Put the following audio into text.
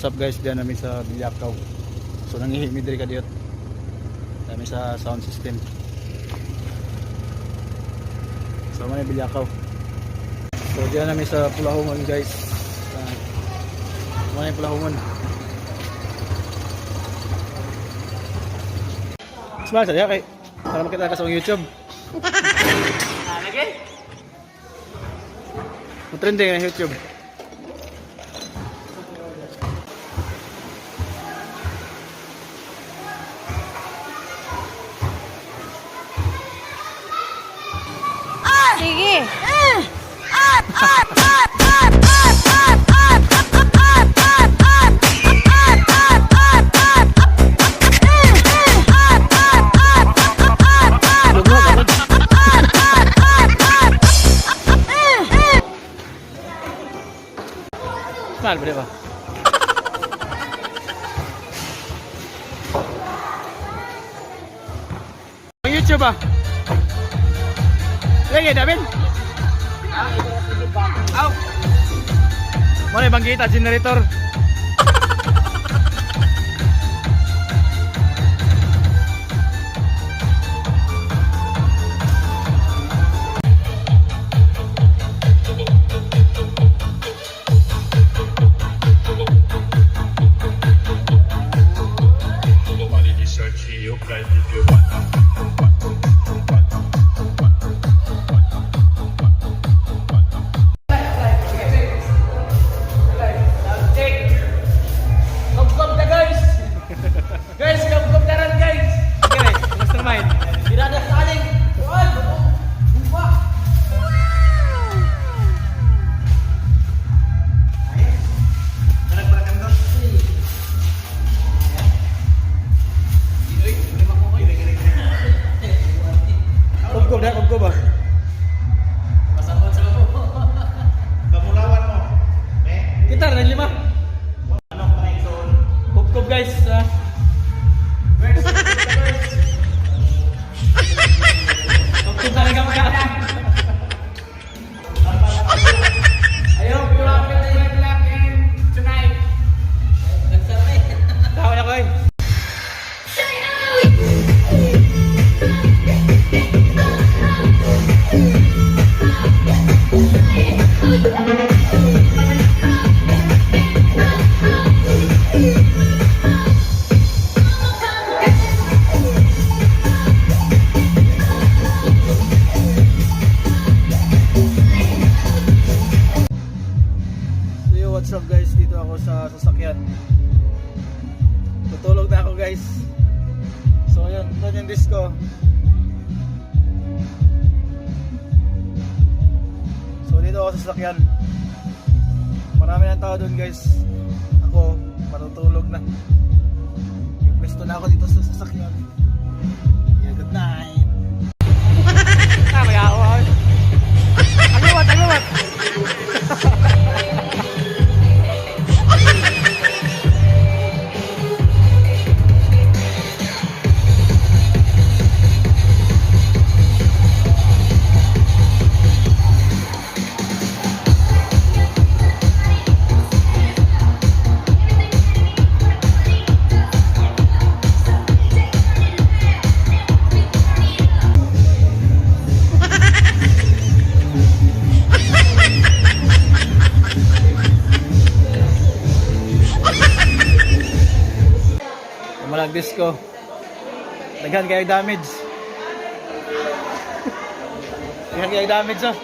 What's up, guys? Diyan namin sa Bilyakaw. So nangihi mi diri kadiyot. Kami sa sound system. So man Bilyakaw. So diyan namin sa Pulahungon, guys. Man Pulahungon. Smile sa diya kay para makita ka sa akong YouTube. Trending na YouTube. Sige. Lugmo, kapag. Smile ba, di ba? Ang YouTube ah. Lagi, David. Aw. Mo na ibang kita, generator. Kumkum na, guys! Guys, kumkum na rin, guys! Okay, mastermind. Pirada sa aling! Kuan! Bumba! Kumkum na, kumkum ah. Kamulawan mo. Eh, Kita rin lima. ano pa na ison? Kumkum, guys. Ah. Kumkum talaga magka. Ayaw, good luck and tonight! Tawa na ko eh. So yo, what's up, guys? Dito ako sa sasakyan. Tutulog na ako, guys. So ayun, doon yung disco. So dito ako sa sasakyan. Marami ng tao doon, guys. Ako, matutulog na. May pwesto na ako dito sa sasakyan. Yeah, good night. Ah, may ako. Agawat, agawat. Walang disco. Daghan kayo damage. Daghan kayo damage oh.